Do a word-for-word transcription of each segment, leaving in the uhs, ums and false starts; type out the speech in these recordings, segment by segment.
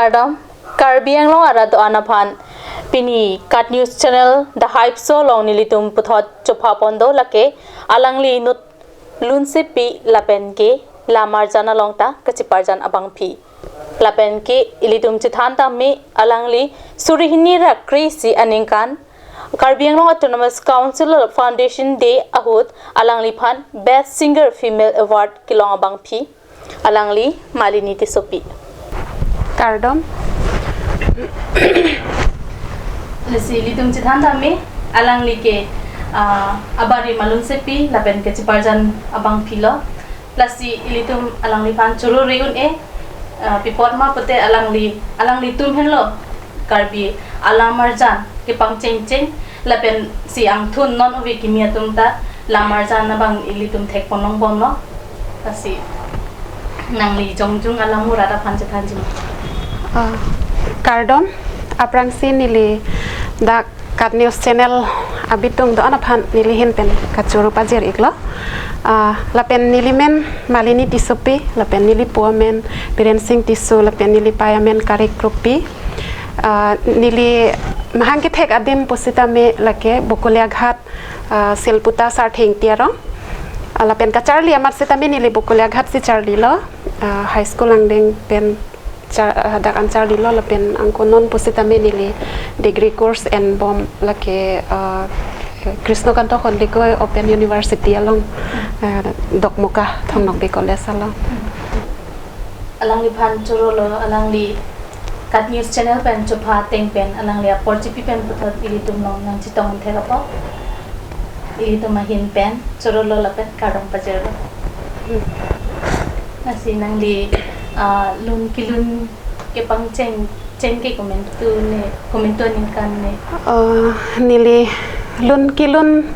Kardom, Karbi Anglong arat do-an aphan pini KAT News Channel The Hype Show along nelitum puthot chopha pon do lake alangli inut lunsepi lapen ke lamarjan along ta kacheparjan abangpi. Lapen ke ilitum chethan tame alangli suri hini ra kre-isi aningkan Karbi Anglong Autonomous Council Foundation Day ahut alangliphan Best Singer Female Award kelong abangpi. Alangli Malini Tissopi. Kardom. Lasi ilitum chethan tame alangli ke, ah, abari malunsepi lapen kacheparjan abangpi lo. Lasi ilitum alangliphan choro re-un-e, ah, pi apot ma pute alangli, alanglitum henlo Karbi alamarjan kepangchengcheng lapen si angthun non ove kimi atum ta lamarjan abang ilitum thek pon longbom lo. Lasi nangli jongjung alam murat aphan chethanji ma? Ah, kardom, aphrangsi neli dak KAT News Channel abitung do-an aphan neli ahin pen kachoro pajir iklo. Ah, lapen neli men Malini Tissopi, lapen neli pu amen Biren Sing Tisso, lapen neli pei amen Karik Kropi. Ah, neli mahang kethek adim pusitame lake Bokolia Ghat, ah, Silputa Sarthengti arong. Ah, lapen kacharli amat sitame neli Bokolia Ghat si charlilo. Ah, high school angdeng pen char-, ah, dak an charlilo lapen angko non pusitame neli degree course enbom lake, ah, Krishnakanta Kondikoi Open University along, ah, Dokmoka Thong Nokbe College along. Alangliphan choro lo, alangli KAT News Channel pen chopha ateng pen alangli apor chipi pen puthot ilitum along nangchetong thek apot ilitum ahin pen choro lo lapen kardom pajir lo. Hmm. Lasi nangli, ah, lun kelun kepangchengcheng ke komantu ne, komantu aningkan ne? Ah, neli lun kelun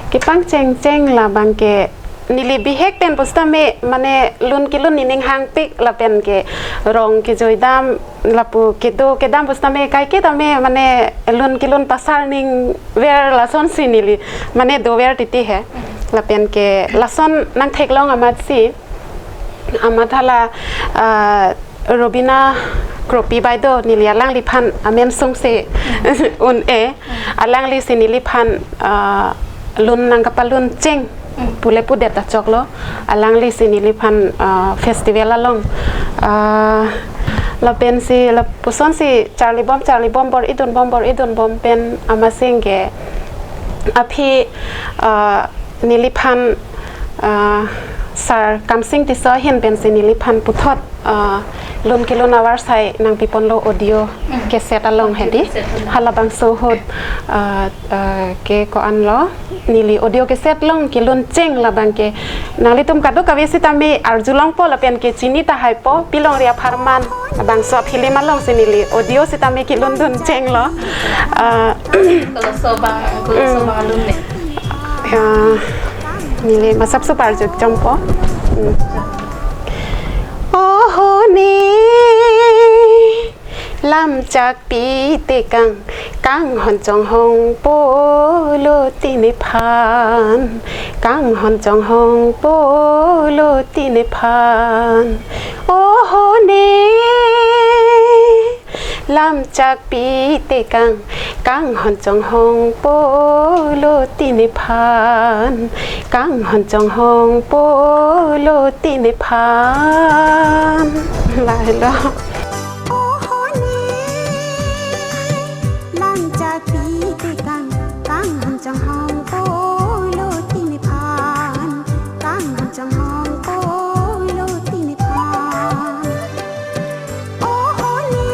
kepangchengcheng labang ke neli bihek pen pusitame mane lun kelun nening hangpik lapen ke rong kejoi dam lapu kedo kedam pusitame kaike tame mane lun kelun pasar ning ver lasonsi neli mane dover titi he. Lapen ke lason nangtheklong amatsi amat hala, ah, Robina Kropi baideo neli alangliphan amen sungse un-e, alanglisi neliphan, ah, lun nangkapaluncheng pule pudet ta choklo. Alanglisi neliphan, ah, festival along, ah, lapensi lapusonsi charlibom charlibom bor-idunbom bor-idunbom pen amatsi ke aphi, ah, neliphan, ah, Sar Kamsing Tisso ahin pensi neliphan puthot, ah, lun kelun avarsai nangpiponlo audio cassette along hedi. Halabangso ahut, ah, ah, ke ko-anlo neli audio cassette along keluncheng labang ke nanglitum kadokave sitame arjulongpo lapen ke chini tahaipo, pilongri apharman bangso film alongsi neli audio sitame kelundunchenglo. Ah, koloso bang, koloso bang alun ne. Ah, neli masap super juk jompo. Hmm. Oho ne, lamchak pi tekang, kanghon chonghong polo tinephan, kanghon chonghong polo tinephan. Oho ne, lamchak pi tekang, kanghon chonghong polo tinephan, kanghon chonghong polo tinephan. Lahelo. Oho ne, lamchak pi tekang, kanghon chonghong polo tinephan, kanghon chonghong polo tinephan. Oho ne,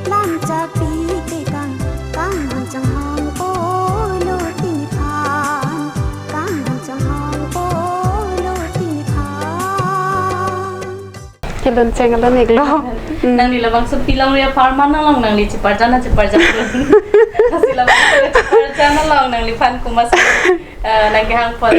lamchak pi tekang, kanghon chonghong polo tinephan, kanghon chonghong polo tinephan. Keluncheng alun iklo. Hmm. Nangli labangso pilongri apharman along nangli cheparjan na cheparjan alun. Lasi labangso cheparjan along nangliphan komatsi, eh, nangkehang pon?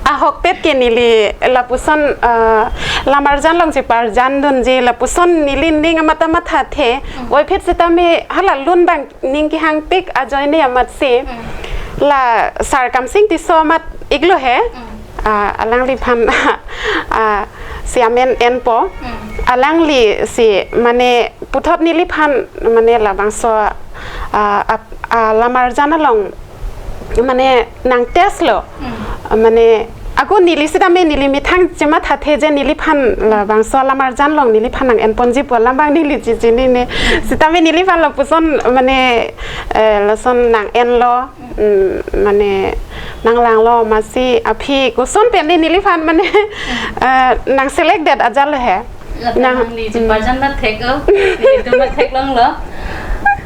Ahokpet ke neli lapuson, eh, lamarjan along cheparjandunji lapuson neli ning amat amat hathe. Hmm. Puvoiphit sitame hala lun bang ning kehangpik ajoine amatsi. Hmm. La Sar Kamsing Tisso amat iklo he. Hmm. Ah, alangliphan, ah, si amen enpo. Hmm. Alangli si mane puthot neliphan mane labangso, ah, ap-, ah, lammarjan along mane nang test lo. Hmm. Mane ako neli sitame neli methang chemathathe je neliphan labangso lammarjan along neliphan nang enponji pu alam abang neli chechinine. Hmm. Sitame neliphan lapuson mane, eh, lason nang enlo. Hmm, mane nang langlo, masi aphi koson pen neliphan mane, eh, nang select det ajat lo he. Lapen nang, nangli, hmm, cheparjan mathek o, nelitum mathek longlo.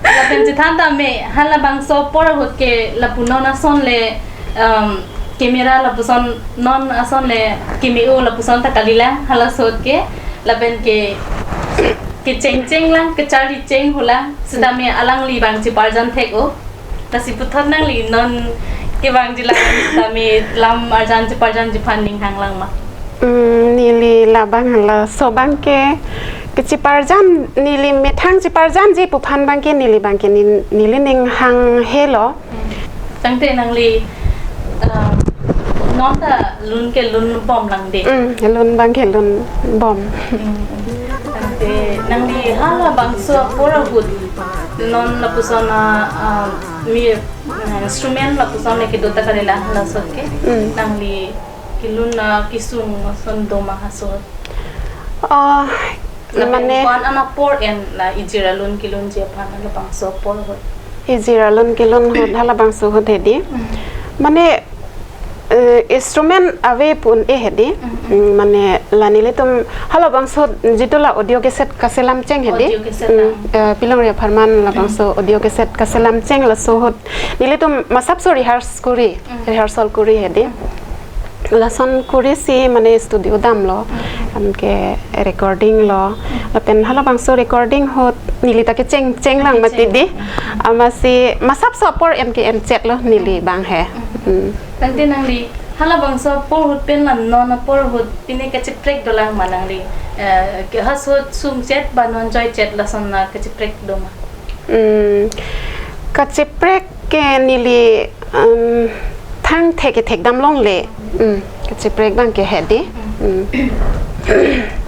Lapen chethan tame, halabangso apor ahut ke lapu non ason le, um, camera lapuson non ason le keme-o lapuson ta kalilang, halaso ahut ke, lapen ke, kechengcheng lang, kecharli cheng hulang, sitame alangli abang cheparjan thek o. Lasi puthot nangli non kevangji lang tame lammarjan cheparjanji aphan ning hang lang ma? Hmm, neli labang halaso abang ke, kecheparjan neli methang cheparjanji pu aphan abang ke neli abang ke nin-, neli ning hang helo. Hmm. Tangte nangli, um, non ta lun ke lun bom lang de. Hmm, lun abang ke lun bom. Hmm. Tangte nangli halabangso apor ahut non lapuson a, ah, mi, ah, instrument lapuson le kedo ta kalilang halaso ahut ke. Mm. Nangli kelun akesung ason do ma halaso ahut? Oh, lapen mane ko-an apor en la ejir alun kelunji aphan halabangso apor ahut? Ejir alun kelun ahut halabangso ahut hedi. Mm. Mane eh, instrument ave pu un-e hedi. Mm, mm. Mm, mane la nelitum halabangso ahut jitu la audio cassette kaselam cheng hedi. Audio cassette. Mm, lang. Eh, Pilongri apharman labangso audio cassette kaselam cheng laso ahut nelitum masapso rehearse kori, mm, rehearsal kori hedi. Mm. Lason kori si mane studio damlo. Mm. Anke recording lo. Mm. Lapen halabangso recording ahut neli ta kechengcheng lang mati di. Kecheng. Mm. Amatsi masapso apor en ke en chet lo neli abang he. Mm. Mm. Tangte nangli halabangso apor ahut pen la non apor ahut pine kacheprek dolang ma nangli? Eh, ke halaso ahut sung chet ba non joi chet lason na kacheprek do ma? Hmm, kacheprek ke neli, um, thangthek kethek dam longle. Hmm, kacheprek abang ke hedi. Hmm.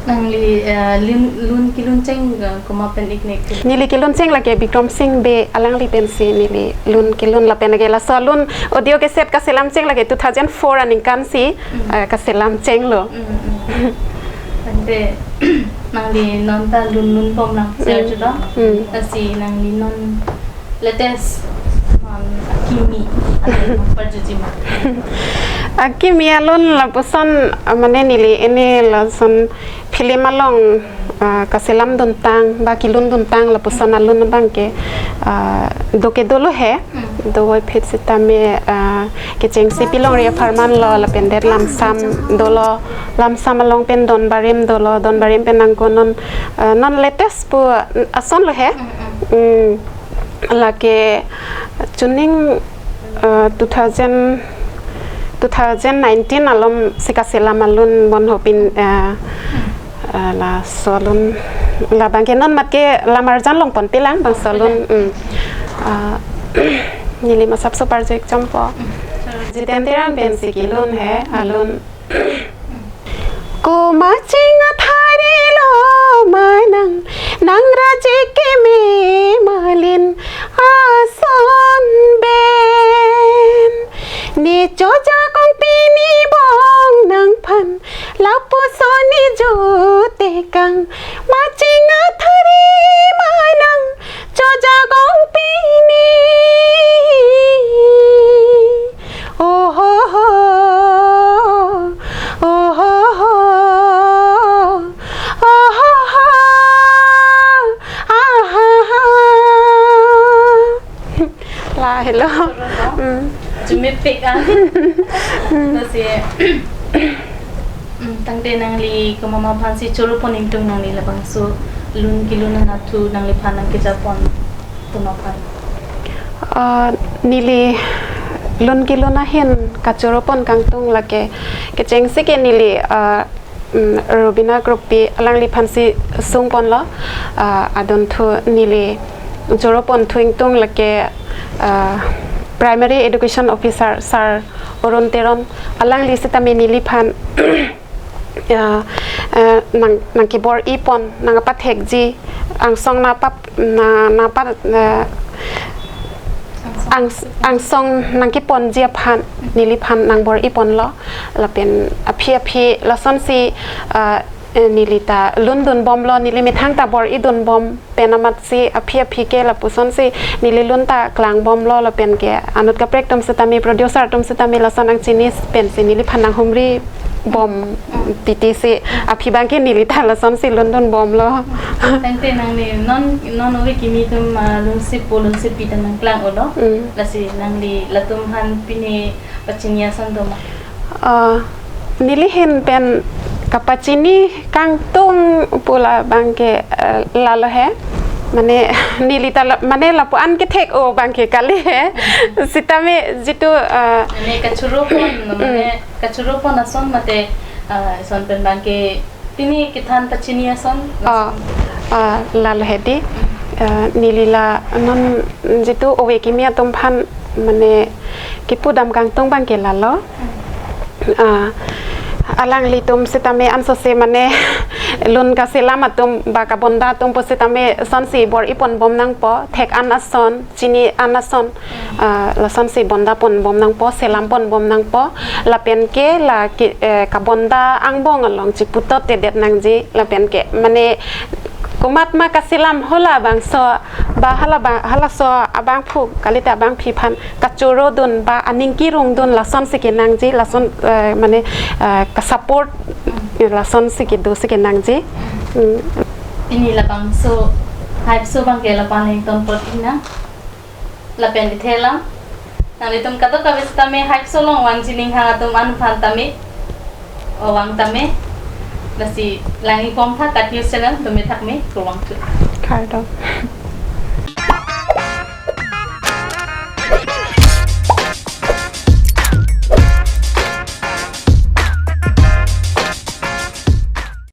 Nangli, eh, lun, lun kelun cheng, eh, komat pen ik ne ke? Neli kelun cheng lake Bikram Sing Bey alangli pensi neli lun kelun lapen lake laso alun audio cassette kaselam cheng lake two thousand four aningkan si, mm, eh, kaselam chenglo. Mm, mm. Tangte nangli non ta lun lun bom lang, mm, sir chulo. Mm. Lasi nangli non latest, um, akimi alun parjuji ma? Akimi alun lapuson, ah, mane neli ini lason film along, ah, kaselam duntang ba kelun duntang lapuson alun abang ke, ah, do ke dolo he. Hmm. Dovoiphit sitame, ah, kechengsi Pilongri apharman lo lapen det Lamsam dolo, Lamsam along pen Donbarim dolo, Donbarim pen nangko non, ah, non latest pu ason lo he. Hmm, hmm. Hmm. Lake chuning, eh, two thousand, two thousand nineteen alom si kaselam alun bon hopin, eh, eh, laso alun labang ke non mat ke lammarjan longponpe lang bangso alun, mm. Ah, neli masapso parjo ik chompo. Jiten Terang pensi kelun he alun. Komat ching athari lo ma nang, nang raji keme malin ason pen. Ne chojakong pini bong nangphan, lapuson ne jotekang. Komat ching athari ma nang, chojakong pini. Oh ho ho, oh ho ho, oh ho ho, ah ha ha. Lahelo. Hmm. Chumepik ah. Hmm. Lasi, hmm, tangte nangli komat ma aphansi choropon ingtung nangli labangso lun kelun anatthu nangliphan nangkejapon atum aphan? Ah, neli lun kelun ahin kachoropon kangtung lake kechengsi ke neli, ah, mm, Rubina Kropi alangliphansi sungponlo, ah, adunthu neli choropon thu ingtung lake, ah, Primary Education Officer Sir Arun Teron alangli sitame neliphan ah, eh, nang nangkebor-ipon, nangpathekji, angsong nangpap na nangpa eh, ang angsong nangkeponji aphan neliphan nangbor-iponlo, lapen aphi aphi lasonsi, eh, eh, neli ta lundunbomlo, neli methang ta bor-idunbom pen amatsi aphi aphi ke lapusonsi neli lun ta klangbomlo, lapen ke anut kaprek atum sitame, producer atum sitame lason angchini pensi neliphan nanghumribom, pitisi aphi abangke neli ta lasonsi lundunbomlo. Tangte nangli non non ove kimi atum, ah, lun sipo lun sipi ta nangklang-olo. Mm. Lasi nangli latum aphan pine pachini ason do ma? Ah, neli ahin pen kapachini kangtung pu labangke, eh, lalo he. Mane neli ta la, mane lapu-an kethek-o abangke kali he. Sitame jitu, eh, Mane kachoropon, mane kachoropon ason mate, ah, ison pen abangke pine kethan pachini ason. Ah, ah, lalo he di. Eh, neli la non jitu ove kimi atum aphan mane kipudam kangtung abangke lalo. Ah, alanglitum sitame ansose mane lun kaselam atum ba kabonda atum pusitame lasonsi bor-iponbom nangpo, thek-an ason, chini-an ason, ah, lasonsi bondaponbom nangpo, selamponbom nangpo, lapen ke la ki, eh, kabonda angbong along chiputot-edet nangji, lapen ke mane komatma kaselam halabangso ba halaba halaso abangphu kalite abangpi aphan kachorodun ba aning kerungdun lasonsi kenangji, lason, eh, mane, eh, kasupport lasonsi kedosi kenangji. Hmm. Pini labangso, hype so abangke lapu-an ingtonpon-iknang. Lapen dithelang. Nanglitum kadokave sitame hype so along vangji ninghang atum an aphan tame, o vang tame. Lasi lang-ibom tha Cut News Channel, dome thakme, kurvangthu. Kardom.